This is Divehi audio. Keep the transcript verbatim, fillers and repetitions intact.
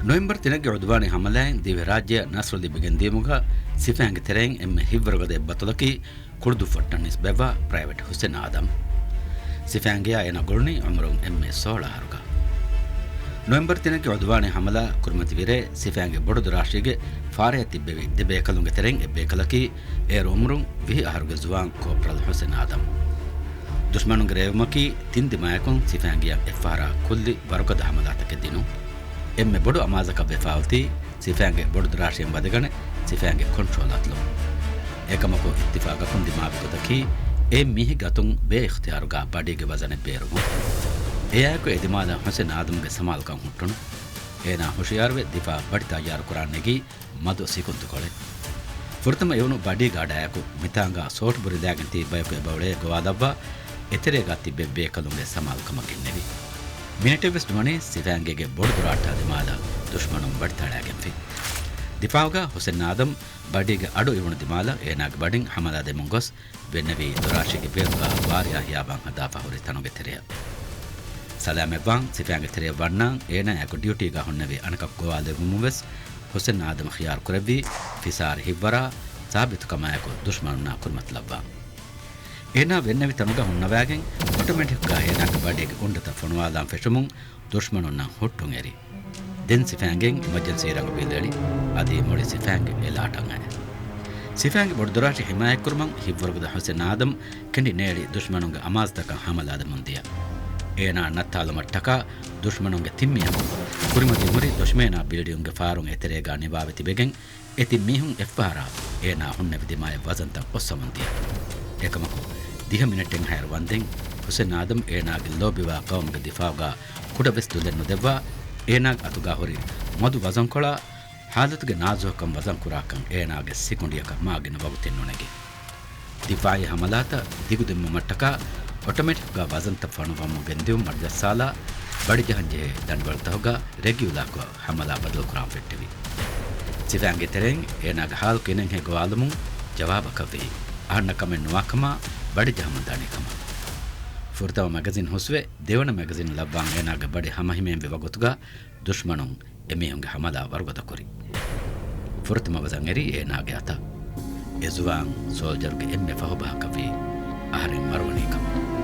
ނޮވެމްބަރު ތިނެއްގެ އުދުވާނީ ހަމަލާއިން ދިވެހިރާއްޖެއަށް ނަސްރު ލިބިގެންދިޔުމުގަ ސިފައިންގެ ތެރެއިން އެންމެ ހިތްވަރުގަދަ އެއްބަތަލަކީ ކުޅުދުއްފައްޓަން ނިސްބަތްވާ ޕްރައިވެޓް ހުސެން އާދަމް. ސިފައިންގެޔާ އޭނާ ގުޅުނީ އުމުރުން އެންމެ ސޯޅަ އަހަރުގަ. ނޮވެމްބަރު ތިނެއްގެ އުދުވާނީ ހަމަލާ ކުރިމަތިވިރޭ ސިފައިންގެ ބޮޑުދުރާށީގެ ފާރަޔަށް ތިއްބެވި ދެބޭކަލުންގެ ތެރެއިން އެއްބޭކަލަކީ އޭރު އުމުރުން ވިހި އަހަރުގެ ޒުވާން ކޯޕްރަލް ހުސެން އާދަމް. ދުޝްމަނުންގެ ރޭވުމަކީ ތިން ދިމާޔަކުން ސިފައިންގެޔަށް އެއްފަހަރާ ކުއްލި ވަރުގަދަ ހަމަލާތަކެއް ދިނުން. އެންމެ ބޮޑު އަމާޒަކަށް ވެފާއޮތީ ސިފައިންގެ ބޮޑުދުރާށިއެއް ވަދެގަނެ ސިފައިންގެ ކޮންޓްރޯލް އަތުލުން. އެކަމަކު އިއްތިފާގަކުން ދިމާވި ގޮތަކީ އެ މީހެއްގެ އަތުން ބޭ އިޚްތިޔާރުގަ ބަޑީގެ ވަޒަނެއް ބޭރުވުން. އެއާއެކު އެ ދިމާލަށް ހުސެން އާދަމްގެ ސަމާލުކަން ހުއްޓުނު. އޭނާ ހުޝިޔާރުވެ ދިފާ ބަޑި ތައްޔާރުކުރާން ނެގީ މަދު ސިކުންތުކޮޅެއް. ފުރަތަމަ އިވުނު ބަޑީގާޑާއެކު މިތާނގާ ސޯޓް ބުރިލާގެން ތިބި ބަޔަކު އެބައުޅޭ ގޮވާލައްވާ އެތެރޭގާ ތިއްބެވި ބޭކަލުންގެ ސަމާލުކަމަށް ގެންނެވި. މިނެޓެއްވެސް ނުވަނީ ސިފައިންގެގެ ބޮޑުދުރާއްޓާ ދިމާލަށް ދުޝްމަނުން ބަޑި ތަޅާގެންފި. ދިފާއުގާ ހުސެން އާދަމް ބަޑީގެ އަޑު އިވުނު ދިމާލަށް އޭނާގެ ބަޑިން ހަމަލާ ދެމުން ގޮސް ވެންނެވީ ދުރާށީގެ ބޭރުގާ ވާރިޔާ ހިޔާވާން ހަދާފަ ހުރި ތަނުގެ ތެރެއަށް. ސަލާމަތްވާން ސިފައިންގެ ތެރެއަށް ވަންނާން އޭނާއެކު ޑިއުޓީގާ ހުންނެވި އަނެކަކު ގޮވާލެއްވުމުން ވެސް ހުސެން އާދަމް ޚިޔާރު ކުރެއްވީ ފިސާރި ހިތްވަރާ ސާބިތުކަމާއެކު ދުޝްމަނުންނާ ކުރިމަތިލައްވާން. އޭނާ ވެންނެވި ތަނުގަ ހުންނަވާގެން އޮޓޮމެޓިކްގާ އޭނާގެ ބަޑީގެ އުނޑަތައް ފޮނުވާލާން ފެށުމުން ދުޝްމަނުންނަށް ހުއްޓުން އެރި. ދެން ސިފައިންގެން އިމަޖެންސީ ރަނގަ ބިލް އެޅި، އަދި މުޅި ސިފައިންގެ އެލާޓަށް އައި. ސިފައިންގެ ބޮޑުދުރާށި ހިމާޔަތްކުރުމަށް ހިތްވަރުގަދަ ހުސެން އާދަމް ކެނޑި ނޭޅި ދުޝްމަނުންގެ އަމާޒުތަކަށް ހަމަލާދެމުން ދިޔަ. އޭނާ ނައްތާލުމަށްޓަކާ ދުޝްމަނުންގެ ތިން މީހަކު ކުރިމަތި ހުރި ދޮށްމޭނާ ބިލްޑިއުންގެ ފާރުން އެތެރޭގާ ނިވާވެ ތިބެގެން އެ ތިން މީހުން އެއްފަހަރާ އޭނާ ހުންނެވި ދިމާޔަށް ވަޒަންތައް އޮއްސަމުން ދިޔަ. އެކަމަކު، ދިހަ މިނެޓެއްހާއިރު ވަންދެން ހުސެން އާދަމް އޭނާގެ ލޯބިވާ ޤައުމުގެ ދިފާޢުގާ ކުޑަވެސް ދުލެއް ނުދެއްވާ، އޭނާގެ އަތުގާ ހުރި މަދު ވަޒަންކޮޅާ ޙާލަތުގެ ނާޒުކަން ވަޒަންކުރާކަން އޭނާގެ ސިކުނޑިއަކަށް މާގިނަ ވަގުތެއް ނުނެގި. ދިފާޢީ ހަމަލާތައް ދިގުދިންމުމަށްޓަކާ އޮޓޮމެޓިކްގާ ވަޒަންތައް ފޮނުއްވަމުން ގެންދިއުން މަޑުޖައްސާލާ، ބަޑިޖަހަންޖެހޭ ދަނޑިވަޅުތަކުގާ ރެގިއުލާކޮށް ހަމަލާ ބަދަލުކުރާން ފެއްޓެވި. ސިފައިންގެ ތެރެއިން އޭނާގެ ޙާލު ކިހިނެއްހޭ ގޮވާލުމުން ޖަވާބަކަށްވީ، އަހަންނަށް ކަމެއް ނުވާކަމާ، ބަޑިޖަހަމުން ދާނެ ކަމަށް. ފުރަތަމަ މެގަޒިން ހުސްވެ، ދެވަނަ މެގަޒިން ލައްވާން އޭނާގެ ބަޑި ހަމަހިމޭންވި ވަގުތުގަ ދުޝްމަނުން އެމީހުންގެ ހަމަލާ ވަރުގަދަކުރި. ފުރަތަމަ ވަޒަން އެރީ އޭނާގެ އަތަށް. އެ ޒުވާން ސޯލްޖަރުގެ އެންމެ ފަހުބަހަކަށްވީ އަހަރެން މަރުވަނީ ކަމަށް.